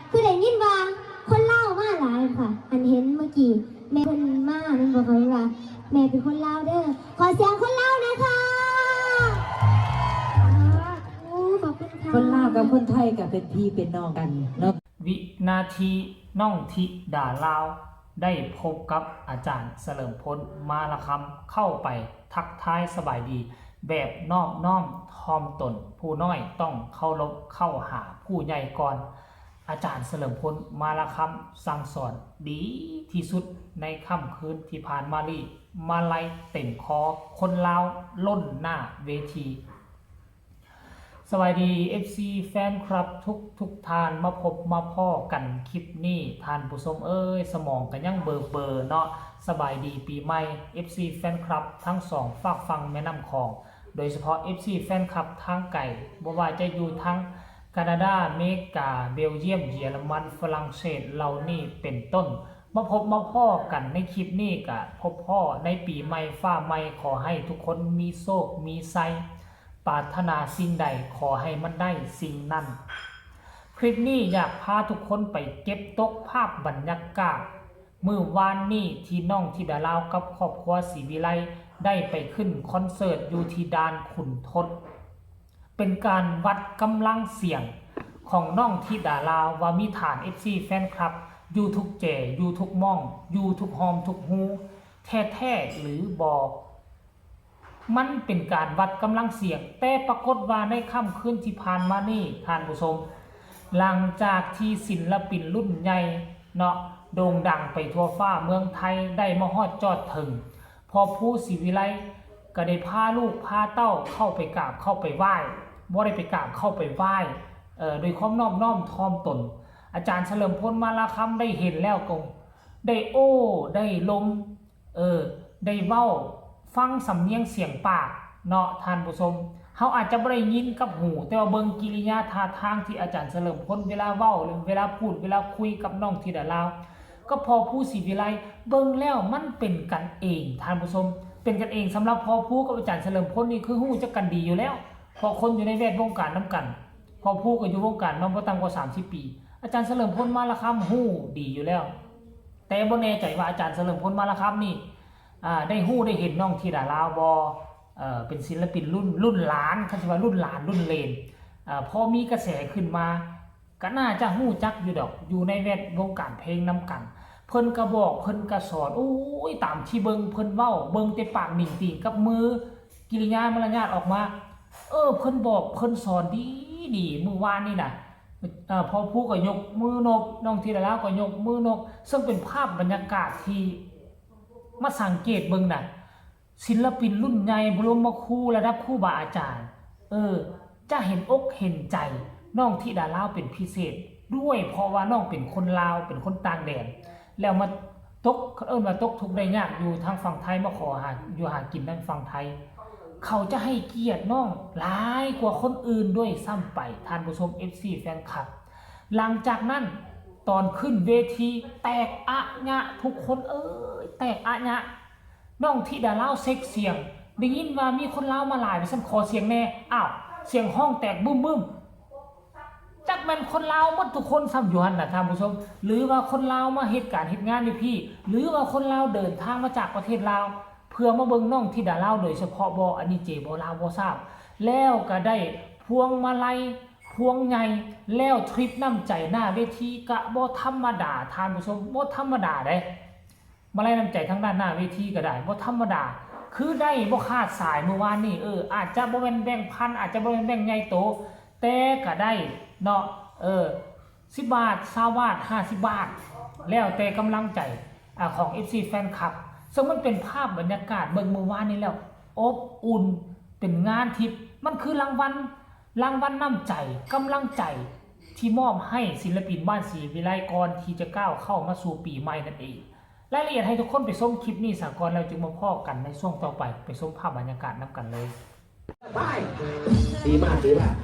ຄືໄດ້ຍິນວ່າຄົນລາວມາຫຼາຍຄ່ະ. ອັນເຫັນເມື່ອກີ້ແມ່ເພິ່ນມາແມ່ນບໍ່ຄະ ວ່າແມ່ເປັນຄົນລາວເດີ. ຂໍສຽງຄົນລາວແດ່ຄ່ະ. ໂອ້ ຂອບຄຸນຄ່ະ. ຄົນລາວກັບຄົນໄທກໍເປັນພີ່ເປັນນ້ອງກັນເນາະ. ວິນາທີນ້ອງທິດາລາວໄດ້ພົບກັບອາຈານສະເຫຼີມພົນ ມາລະຄຳ ເຂົ້າໄປທັກທາຍສະບາຍດີແບບນອບນ້ອມຖ່ອມຕົນ, ຜູ້ນ້ອຍຕ້ອງເຄົາລົບເຂົ້າຫາຜູ້ໃຫຍ່ກ່ອນ. ອາຈານສະເຫຼີມພົນ ມາລະຄຳ ສັ່ງສອນດີທີ່ສຸດໃນຄ່ຳຄືນທີ່ຜ່ານມານີ້, ມາໄລເຕັມຄໍ, ຄົນລາວລົ້ນໜ້າເວທີ. ສະບາຍດີ ເອັຟຊີ ແຟນຄລັບທຸກໆທ່ານ, ມາພົບມາພໍ້ກັນຄລິບນີ້ ທ່ານຜູ້ຊົມເອີຍ, ສະໝອງກໍຍັງເບີໆເນາະ. ສະບາຍດີປີໃໝ່ ເອັຟຊີ ແຟນຄລັບທັງສອງຟາກຝັ່ງແມ່ນ້ຳຂອງ, ໂດຍສະເພາະ ເອັຟຊີ ແຟນຄລັບທາງໄກ, ບໍ່ວ່າຈະຢູ່ທາງການາດາ, ເມກາ, ເບລຢ້ຽມ, ເຢຍລະມັນ, ຝຣັ່ງເສດ ເຫຼົ່ານີ້ເປັນຕົ້ນ. ມາພົບມາພໍ້ກັນໃນຄລິບນີ້ ກະພົບພໍ້ໃນປີໃໝ່ຟ້າໃໝ່, ຂໍໃຫ້ທຸກຄົນມີໂຊກມີໄຊ, ປາດຖະໜາສິ່ງໃດຂໍໃຫ້ມັນໄດ້ສິ່ງນັ້ນ. ຄລິບນີ້ຢາກພາທຸກຄົນໄປເກັບຕົກພາບບັນຍາກາດມື້ວານນີ້ ທີ່ນ້ອງທິດາລາວກັບຄອບຄົວສີວິໄລໄດ້ໄປຂຶ້ນຄອນເສີດຢູ່ທີ່ດ່ານຂຸນທົດ. ເປັນການວັດກຳລັງສຽງຂອງນ້ອງທິດາລາວວ່າມີຖານເອັຟຊີແຟນຄລັບຢູ່ທຸກແຈ, ຢູ່ທຸກມ່ອງ, ຢູ່ທຸກຮ່ອມທຸກຮູແທ້ໆຫຼືບໍ່. ມັນເປັນການວັດກຳລັງສຽງ, ແຕ່ປາກົດວ່າໃນຄ່ຳຄືນທີ່ຜ່ານມານີ້, ທ່ານຜູ້ຊົມ, ຫຼັງຈາກທີ່ສິນລະປິນລຸ້ນໃຫຍ່ເນາະ, ໂດ່ງດັງໄປທົ່ວຟ້າເມືອງໄທ ໄດ້ມາຮອດຈອດເຖິງ, ພໍ່ພູສີວິໄລກໍໄດ້ພາລູກພາເຕົ້າເຂົ້າໄປກາບເຂົ້າໄປໄຫວ້, ບໍ່ໄດ້ໄປກາບ, ເຂົ້າໄປໄຫວ້, ເອີ, ໂດຍຄວາມນອບນ້ອມຖ່ອມຕົນ. ອາຈານສະເຫຼີມພົນ ມາລະຄຳ ໄດ້ເຫັນແລ້ວກໍໄດ້ໂອ້ໄດ້ລົມ, ເອີ, ໄດ້ເວົ້າ, ຟັງສຳນຽງສຽງປາກເນາະ ທ່ານຜູ້ຊົມ. ເຮົາອາດຈະບໍ່ໄດ້ຍິນກັບຫູ, ແຕ່ວ່າເບິ່ງກິລິຍາທ່າທາງທີ່ອາຈານສະເຫຼີມພົນ ເວລາເວົ້າ, ເວລາພູດ, ເວລາຄຸຍກັບນ້ອງທິດາລາວ, ກັບພໍ່ພູສີວິໄລ, ເບິ່ງແລ້ວມັນເປັນກັນເອງ ທ່ານຜູ້ຊົມ, ເປັນກັນເອງ. ສຳລັບພໍ່ພູກັບອາຈານສະເຫຼີມພົນນີ້ ຄືຮູ້ຈັກກັນດີຢູ່ແລ້ວ, ເພາະຄົນຢູ່ໃນແວດວົງການນຳກັນ. ພໍ່ພູກໍຢູ່ວົງການມາບໍ່ຕ່ຳກວ່າສາມສິບປີ, ອາຈານສະເຫຼີມພົນ ມາລະຄຳ ຮູ້ດີຢູ່ແລ້ວ. ແຕ່ບໍ່ແນ່ໃຈວ່າອາຈານສະເຫຼີມພົນ ມາລະຄຳນີ້ ອາ ໄດ້ຮູ້ໄດ້ເຫັນນ້ອງທິດາລາວບໍ່? ເອີ ເປັນສິນລະປິນລຸ້ນ ລຸ້ນຫຼານ, ຄັນຊິວ່າລຸ້ນຫຼານລຸ້ນເລນ, ເອີ ພໍມີກະແສຂຶ້ນມາ ກໍໜ້າຈະຮູ້ຈັກຢູ່ດອກ, ຢູ່ໃນແວດວົງການເພງນຳກັນ. ເພິ່ນກໍບອກ, ເພິ່ນກໍສອນ, ໂອ້ຍ, ຕາມທີ່ເບິ່ງເພິ່ນເວົ້າ, ເບິ່ງແຕ່ປາກໜິ່ງຕີງກັບມື, ກິລິຍາມາລະຍາດອອກມາ, ເອີ ເພິ່ນບອກ, ເພິ່ນສອນດີໆ. ມື້ວານນີ້ນະ, ເອີ ພໍ່ພູກໍຍົກມືນົບ, ນ້ອງທິດາລາວກໍຍົກມືນົບ, ເຊິ່ງເປັນພາບບັນຍາກາດທີ່ມາສັງເກດເບິ່ງນະ, ສິນລະປິນລຸ້ນໃຫຍ່ ບໍລົມມະຄູ ລະດັບຄູບາອາຈານ, ເອີ ຈະເຫັນອົກເຫັນໃຈນ້ອງທິດາລາວເປັນພິເສດດ້ວຍ, ເພາະວ່ານ້ອງເປັນຄົນລາວ, ເປັນຄົນຕ່າງແດນ, ແລ້ວມາຕົກ, ເອີ້ນວ່າຕົກທຸກໄດ້ຍາກຢູ່ທາງຝັ່ງໄທ, ມາຂໍຫາຢູ່ຫາກິນທາງຝັ່ງໄທ. ເຂົາຈະໃຫ້ກຽດນ້ອງຫຼາຍກວ່າຄົນອື່ນດ້ວຍຊ້ຳໄປ, ທ່ານຜູ້ຊົມ ເອັຟຊີ ແຟນຄລັບ. ຫຼັງຈາກນັ້ນ ຕອນຂຶ້ນເວທີ ແຕກອະຍະ, ທຸກຄົນເອີຍ, ແຕກອະຍະ. ນ້ອງທິດາລາວເຊັກສຽງ, ໄດ້ຍິນວ່າມີຄົນລາວມາຫຼາຍ, ວ່າຊັ້ນ, ຂໍສຽງແດ່. ອ້າວ, ສຽງຮ້ອງແຕກບຶ້ມໆ. ຈັກແມ່ນຄົນລາວໝົດທຸກຄົນຊ້ຳຢູ່ຫັ້ນນະ ທ່ານຜູ້ຊົມ, ຫຼືວ່າຄົນລາວມາເຮັດການເຮັດງານຢູ່ພີ້, ຫຼືວ່າຄົນລາວເດີນທາງມາຈາກປະເທດລາວ ເພື່ອມາເບິ່ງນ້ອງທິດາລາວໂດຍສະເພາະບໍ? ອັນນີ້ເຈບໍ່ລາວບໍ່ຊາບ. ແລ້ວກໍໄດ້ພວງມາໄລພວງໃຫຍ່, ແລ້ວທຣິບນ້ຳໃຈໜ້າເວທີກະບໍ່ທຳມະດາ ທ່ານຜູ້ຊົມ, ບໍ່ທຳມະດາເດ້. ມາໄລນ້ຳໃຈທາງດ້ານໜ້າເວທີກໍໄດ້ ບໍ່ທຳມະດາ, ຄືໄດ້ບໍ່ຂາດສາຍມື້ວານນີ້. ເອີ ອາດຈະບໍ່ແມ່ນແບ່ງພັນ, ອາດຈະບໍ່ແມ່ນແບ່ງໃຫຍ່ໂຕ, ແຕ່ກໍໄດ້ເນາະ, ເອີ ສິບບາດ, ຊາວບາດ, ຫ້າສິບບາດ, ແລ້ວແຕ່ກຳລັງໃຈ ອາ ຂອງ ເອັຟຊີ ແຟນຄລັບ. ເຊິ່ງມັນເປັນພາບບັນຍາກາດເບິ່ງມື້ວານນີ້ແລ້ວ ອົບອຸ່ນ, ເປັນງານທີ່ ມັນຄືລາງວັນ, ລາງວັນນ້ຳໃຈ, ກຳລັງໃຈທີ່ມອບໃຫ້ສິນລະປິນບ້ານສີວິໄລ ກ່ອນທີ່ຈະກ້າວເຂົ້າມາສູ່ປີໃໝ່ນັ້ນເອງ. ລາຍລະອຽດໃຫ້ທຸກຄົນໄປຊົມຄລິບນີ້ສາກ່ອນ ແລ້ວຈຶ່ງມາພໍ້ກັນໃນຊ່ວງຕໍ່ໄປ. ໄປຊົມພາບບັນຍາກາດນຳກັນເລີຍ. ດີມາກ, ດີມາກ.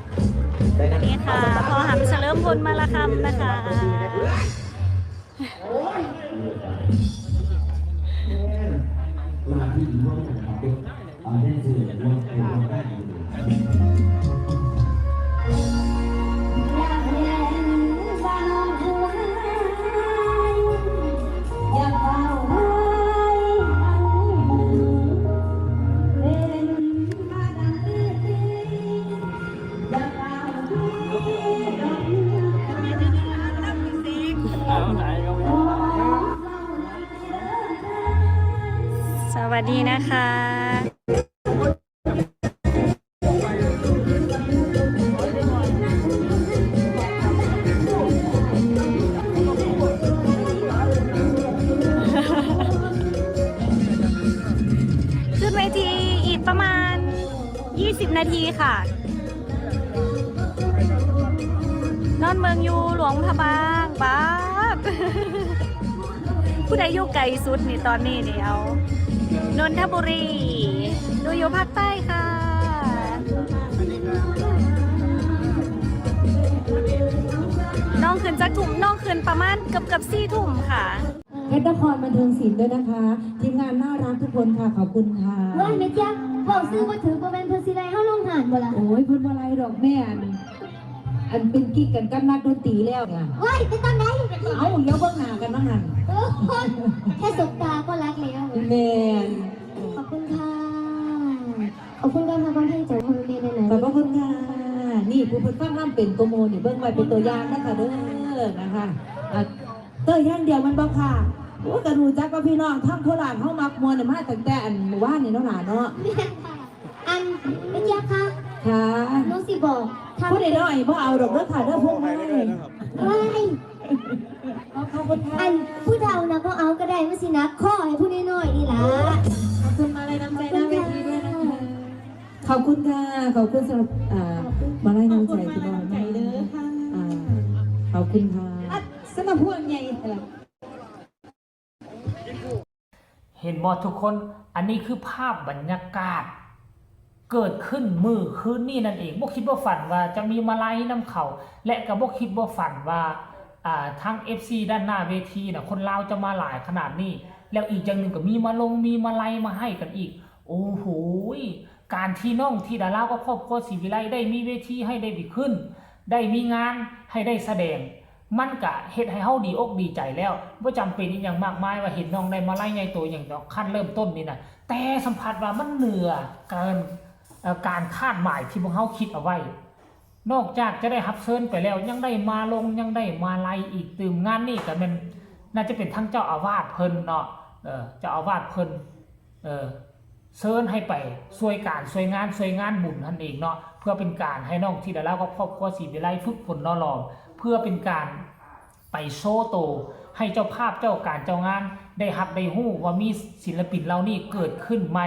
ນີ້ຄ່ະ ພໍ່ຫຳສະເຫຼີມພົນ ມາລະຄຳ ນະຄະ. ຢາກເຫັນວ່ານ້ອງ ນີ້ນະຄະ ຂຶ້ນເວທີອີກປະມານ ยี่สิบ ນາທີຄ່ະ. ນອນເມືອງຢູ່ຫຼວງພະບາງ ບາບ ຜູ້ໃດຢູ່ໄກສຸດນີ້ຕອນນີ້ນີ້ ເອົາ ນົນທະບູລີ ໜູຢູ່ພາກໃຕ້ຄ່ະ. ນ້ອງຂຶ້ນຈັກທຸ່ມ? ນ້ອງຂຶ້ນປະມານເກືອບໆ ສີ່ທຸ່ມຄ່ະ. เพชรนครบันเทิงศิลป์ด้วยนะคะ ทีมงานน่ารักทุกคนค่ะ ขอบคุณค่ะ ເວີຍ ແມ່ຈຽບ ເວົ້າຊື່ບໍ່ຖືກ ບໍ່ແມ່ນເພິ່ນຊິໄລ່ເຮົາລົງຮ້ານບໍ່ລະ? ໂອ້ຍ ເພິ່ນບໍ່ໄລ່ດອກແມ່ ອັນ ອັນເປັນกิ๊ກກັນກັບນັກດົນຕີແລ້ວນະ. ເວີຍ ເປັນຕອນໃດ? ເອົ້າ ຫຼຽວເບິ່ງໜ້າກັນວ່າຫັ້ນ ໂອ້ຍ ແຄ່ສົບຕາກໍລັກແລ້ວ. ແມ່ນ ຂອບຄຸນຄ່ະ ຂອບຄຸນການຮັບຟັງເພງຈາກພໍ່ແມ່ຫຼາຍໆ ຂອບພະຄຸນຄ່ະ. ນີ້ຜູ້ເພິ່ນຟັງນຳເປັນກວ່າໝູ່ນີ້ ເບິ່ງໄວ້ເປັນຕົວຢ່າງນະຄະເດີ ນະຄະ. ເອີ ເຕີຍຢ່າງດຽວແມ່ນບໍ່ຄ່ະ? ໂອ້ຍ ກະຮູ້ຈັກວ່າພີ່ນ້ອງທາງໂຄລາດເຮົາມັກມ່ວນນີ້ມາຕັ້ງແຕ່ອັນມື້ວານນີ້ເນາະຫຼ້າເນາະ. ແມ່ນຄ່ະ ອັນ ແມ່ຈຽບຄະ ຄ່ະ ໜູຊິບອກ ຜູ້ນ້ອຍໆບໍ່ເອົາດອກເດີຄ່ະເດີ ພວງມາໄລ. ເອີຍ ອັນຜູ້ເຖົ້ານະບໍ່ເອົາກະໄດ້ ມັນຊິໜັກຄໍໃຫ້ຜູ້ນ້ອຍໆນີ້ລະ. ຂອບຄຸນມາໄລນ້ຳໃຈໜ້າເວທີດ້ວຍນະຄະ. ຂອບຄຸນຄ່ະ ຂອບຄຸນສຳລັບ ອ່າ ມາໄລນ້ຳໃຈທີ່ມອບໃຫ້ເດີຄ່ະ. ອ່າ ຂອບຄຸນຄ່ະ ສຳລັບພວກໃຫຍ່. ເຫັນບໍ່ທຸກຄົນ? ອັນນີ້ຄືພາບບັນຍາກາດເກີດຂຶ້ນມື້ຄືນນີ້ນັ້ນເອງ. ບໍ່ຄິດບໍ່ຝັນວ່າຈະມີມາໄລນຳເຂົາ ແລະ ກະບໍ່ຄິດບໍ່ຝັນວ່າ ອ່າ ທາງເອັຟຊີດ້ານໜ້າເວທີນະ ຄົນລາວຈະມາຫຼາຍຂະໜາດນີ້. ແລ້ວອີກຢ່າງໜຶ່ງກະມີມາລົງ ມີມາໄລມາໃຫ້ກັນອີກ. ໂອ້ໂຫຍ ການທີ່ນ້ອງທິດາລາວກັບຄອບຄົວສີວິໄລໄດ້ມີເວທີໃຫ້ໄດ້ໄປຂຶ້ນ ໄດ້ມີງານໃຫ້ໄດ້ສະແດງ ມັນກະເຮັດໃຫ້ເຮົາດີອົກດີໃຈແລ້ວ. ບໍ່ຈຳເປັນອີ່ຫຍັງມາກມາຍວ່າເຫັນນ້ອງໄດ້ມາໄລໃຫຍ່ໂຕຫຍັງດອກ ຂັ້ນເລີ່ມຕົ້ນນີ້ນະ ແຕ່ສຳຜັດວ່າມັນເໜືອເກີນ ເອີ ການຄາດໝາຍທີ່ພວກເຮົາຄິດເອົາໄວ້. ນອກຈາກຈະໄດ້ຮັບເຊີນໄປແລ້ວ ຍັງໄດ້ມາລົງ ຍັງໄດ້ມາໄລອີກຕື່ມ. ງານນີ້ກະແມ່ນ ໜ້າຈະເປັນທາງເຈົ້າອາວາດເພິ່ນເນາະ ເອີ ເຈົ້າອາວາດເພິ່ນ ເອີ ເຊີນໃຫ້ໄປຊ່ວຍການຊ່ວຍງານ ຊ່ວຍງານບຸນຫັ້ນເອງເນາະ ເພື່ອເປັນການໃຫ້ນ້ອງທິດາລາວກັບຄອບຄົວສີວິໄລຝຶກຝົນຫຼໍ່ຫຼອມ ເພື່ອເປັນການໄປໂຊໂຕໃຫ້ເຈົ້າພາບເຈົ້າການເຈົ້າງານໄດ້ຮັບໄດ້ຮູ້ວ່າມີສິນລະປິນເຫຼົ່ານີ້ເກີດຂຶ້ນໃໝ່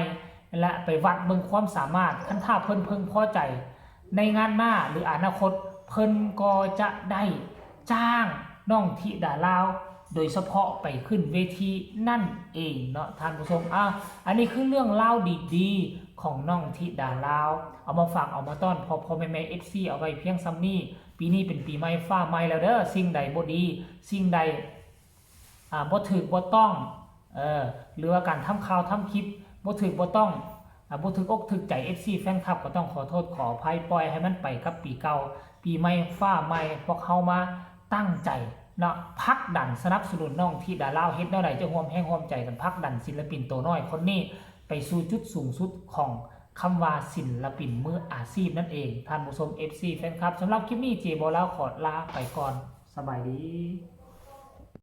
ແລະ ໄປວັດເບິ່ງຄວາມສາມາດ. ຄັນຖ້າເພິ່ນເພິ່ງພໍໃຈ ໃນງານໜ້າ ຫຼື ອະນາຄົດ ເພິ່ນກໍຈະໄດ້ຈ້າງນ້ອງທິດາລາວ ໂດຍສະເພາະໄປຂຶ້ນເວທີນັ້ນເອງເນາະທ່ານຜູ້ຊົມ. ອາ ອັນນີ້ຄືເລື່ອງລາວດີໆຂອງນ້ອງທິດາລາວ ເອົາມາຝາກເອົາມາຕ້ອນພໍ່ໆແມ່ໆ ເອັຟຊີ ເອົາໄວ້ພຽງສ່ຳນີ້. ປີນີ້ເປັນປີໃໝ່ຟ້າໃໝ່ແລ້ວເດີ ສິ່ງໃດບໍ່ດີ ສິ່ງໃດ ອ່າ ບໍ່ຖືກບໍ່ຕ້ອງ ເອີ ຫຼືວ່າການທຳຂ່າວທຳຄລິບບໍ່ຖືກບໍ່ຕ້ອງ ອ່າ ບໍ່ຖືກອົກຖືກໃຈ ເອັຟຊີ ແຟນຄລັບ ກໍຕ້ອງຂໍໂທດຂໍອະໄພ ປ່ອຍໃຫ້ມັນໄປກັບປີເກົ່າ. ປີໃໝ່ຟ້າໃໝ່ ພວກເຮົາມາຕັ້ງໃຈເນາະ ຜັກດັນສະໜັບສະໜູນນ້ອງທິດາລາວ ເຮັດແນວໃດຈະຮ່ວມແຮງຮ່ວມໃຈກັນ ຜັກດັນສິນລະປິນໂຕນ້ອຍຄົນນີ້ໄປສູ່ຈຸດສູງສຸດຂອງຄຳວ່າສິນລະປິນມືອາຊີບນັ້ນເອງ ທ່ານຜູ້ຊົມ ເອັຟຊີ ແຟນຄລັບ. ສຳລັບຄລິບນີ້ ເຈໂບລາວ ຂໍລາໄປກ່ອນ. ສະບາຍດີ.